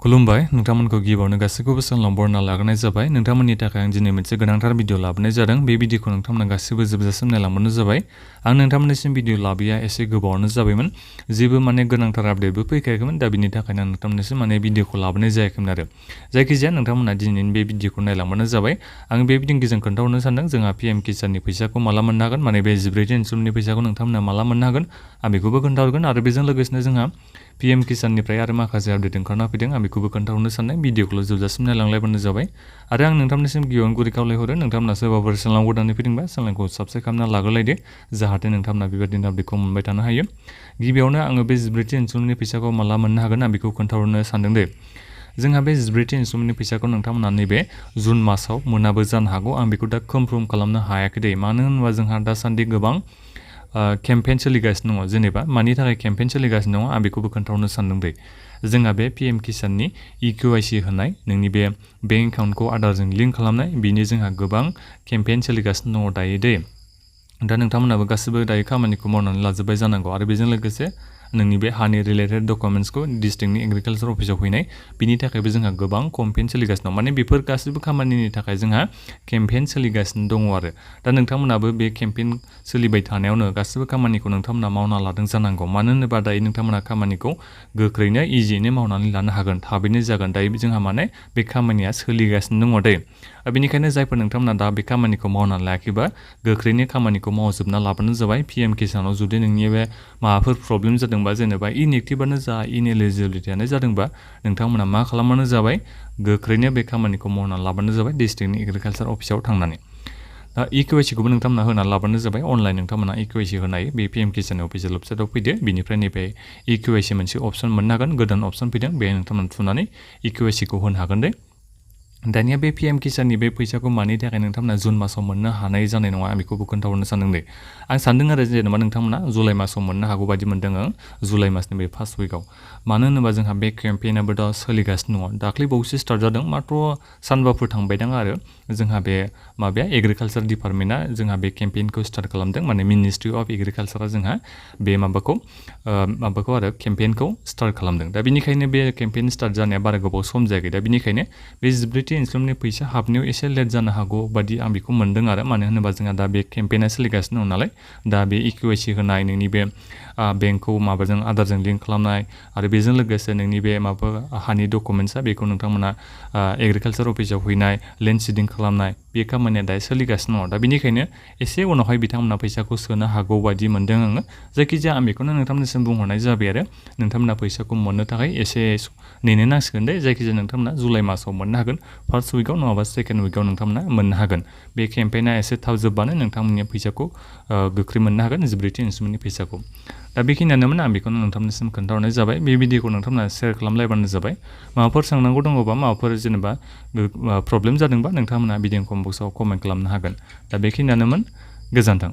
खुलुमबाय नोंथांमोनखौ गिबियावनो गासैखौबो सलाम बरना लाग्रोनाय जाबाय नोंथांमोननि थाखाय आं दिनै मोनसे गोनांथार भिडिअ लाबोनाय जादों बे भिडिअखौ नोंथांमोना गासैबो जोबजासिम नायलांबानो जाबाय आं नोंथांमोननिसिम भिडिअ लाबोया एसे गोबावानो जाबायमोन जेबो गोनांथार आपडेटबो फैखायाखैमोन दा बिनि थाखायनो आं नोंथांमोननिसिम भिडिअखौ लाबोनाय जायाखैमोन आरो जायखिजाया नोंथांमोना दिनैनि बे भिडिअखौ नायलांबानो जाबाय आं बे भिडिअनि खोन्थाहरनो सानदों जोंहा PM किसाननि फैसाखौ माला मोननो हागोन बे 14th इनस्टलमेन्टनि फैसाखौ नोंथांमोना माला मोननो हागोन आं बेखौबो खोन्थाहरगोन आरो बेजों लोगोसेनो जोंहा PM किसाननिफ्राय आरो माखासे आपडेट ओंखारना फैदों आं बेखौबो खोन्थाहरनो सानदों भिडिअखौ जोबजासिम नायलांलायबानो जाबाय आरो आं नोंथांनिसिम गिबियावनो गुरै खावलायहरो नोंथांमोना सोरबाफोर चेनेलाव गोदानै फैदोंबा चेनेलखौ साबस्क्राइब खालामना लाग्रोलायदो जाहाथे नोंथांमोना बेबायदिनो आपडेटखौ मोनबाय थानो हायो गिबियावनो आङो बे 14th इनस्टलमेन्टनि फैसाखौ माला मोननो हागोन आं बेखौ खोन्थाहरनो सानदों दे जोंहा बे 14th इनस्टलमेन्टनि फैसाखौ नोंथांमोना नैबे जुन मासाव मोनाबो जानो हागौ आं बेखौ दा कनफार्म खालामनो हायाखै दे मानो होनोबा जोंहा दासान्दि गोबां केम्पेइन सोलिगासिनो दङ जेनेबा मानि थाखाय केम्पेइन सोलिगासिनो दङ आं बेखौबो खोन्थाहरनो सानदों दे जोंहा बे PM किसाननि EKYC होनाय नोंनि बे बेंक एकाउन्टखौ आधारजों लिंक खालामनाय बिनि जोंहा गोबां केम्पेइन सोलिगासिनो दङ दायो दे दा नोंथांमोनाबो गासिबो दायो खामानिखौ मावनानै लाजोबबाय जानांगौ आरो बेजों लोगोसे नोंनि बे हानि रिलेटेड डकुमेन्ट्सखौ डिस्ट्रिक्टनि एग्रिकालचार अफिसाव फैनाय बिनि थाखायबो जोंहा गोबां केम्पेइन सोलिगासिनो दं बेफोर गासिबो खामानिनि थाखाय जोंहा केम्पेइन सोलिगासिनो दङ आरो दा नोंथांमोनाबो बे केम्पेइन सोलिबाय थानायावनो गासिबो खामानिखौ नोंथांमोना मावना लादों जानांगौ मानो होनोबा दायो नोंथांमोना खामानिखौ गोख्रैनो इजियैनो मावनानै लानो हागोन थाबैनो जागोन दायो जोंहा बे खामानिया सोलिगासिनो दङ दे बेनिखायनो जायफोर नोंथांमोना दा बे खामानिखौ मावनानै लायाखैबा गोख्रैनो खामानिखौ मावजोबना लाबानो जाबाय PM किसानाव जुदि नोंनि बे माबाफोर प्रब्लेम जादोंबा जेनेबा इनएक्टिभआनो जा इनएलिजिबिलिटियानो जादोंबा नोंथांमोना मा खालामबानो जाबाय गोख्रैनो बे खामानिखौ मावनानै लाबानो जाबाय डिस्ट्रिक्टनि एग्रिकालचार अफिसाव थांनानै दा EKYCखौबो नोंथांमोना होनानै लाबानो जाबाय अनलाइन नोंथांमोना EKYC होनाय बे PM किसान अफिसियेल वेबसाइटआव फैदो बिनिफ्राय नैबे EKYC मोनसे अपसन मोननो हागोन गोदान अपसन फैदों बे नोंथांमोना थुनानै EKYCखौ होनो हागोन दे दानिया बे PM किसाननि बे फैसाखौ मानि थाखाय नोंथांमोना जुन मासाव मोननो हानाय जानाय नङा आं बेखौबो खोन्थाहरनो सानदों दे आं सानदों आरो जेनेबा नोंथांमोना जुलाइ मासाव मोननो हागौ बायदि मोनदों आं जुलाइ मासनि बे फार्स्ट उइकआव मानो होनोबा जोंहा बे केम्पेइनाबो दा सोलिगासिनो दङ दाख्लै बावैसो स्टार्ट जादों माथ्र सानबाफोर थांबायदां आरो जोंहा बे माबाया एग्रिकालचार डिपार्टमेन्टआ जोंहा बे केम्पेइनखौ स्टार्ट खालामदों मिनिस्ट्रि अफ एग्रिकालचारा जोंहा बे माबाखौ आरो केम्पेइनखौ स्टार्ट खालामदों दा बेनिखायनो बे केम्पेइन स्टार्ट जानाया बारा गोबाव सम जायाखै दा बेनिखायनो बे 14th इनस्टलमेन्टनि फैसा हाबनायाव एसे लेट जानो हागौ बादि आं बेखौ मोनदों आरो मानो होनोबा जोंहा दा बे केम्पेइना सोलिगासिनो दं नालाय दा बे EKYC होनाय नोंनि बे बेंकखौ माबाजों आधारजों लिंक खालामनाय आरो बेजों लोगोसे नोंनि बे माबा हानि डकुमेन्ट्सआ बेखौ नोंथांमोना एग्रिकालचार अफिसाव फैनाय लेन्ड सिडिं खालामनाय बे खामानिया दायो सोलिगासिनो दङ दा बेनिखायनो एसे उनावहाय बिथांमोना फैसाखौ सोनो हागौ बायदि मोनदों आङो जायखिजाया आं बेखौनो नोंथांमोननिसिम बुंहरनाय जाबाय आरो नोंथांमोना फैसाखौ मोननो थाखाय एसे नेनो नांसिगोन दे जायखिजाया नोंथांमोना जुलाइ मासाव मोननो हागोन फार्स्ट उइकआव नङाबा सेकेन्ड उइकआव नोंथांमोना मोननो हागोन बे केम्पेइना एसे थाब जोबबानो नोंथांमोननि फैसाखौ गोख्रै मोननो हागोन 14th इनस्टलमेन्टनि फैसाखौ दा बेखिनियानोमोन आं बेखौनो नोंथांनिसिम खोन्थाहरनाय जाबाय बे भिडिअखौ नोंथांमोना शेयार खालामलायबानो जाबाय माबाफोर सोंनांगौ दङबा माबाफोर जेनेबा प्रब्लेम जादोंबा नोंथांमोना भिडिअ कमेन्ट बक्सआव कमेन्ट खालामनो हागोन दा बेखिनियानोमोन गोजोन्थों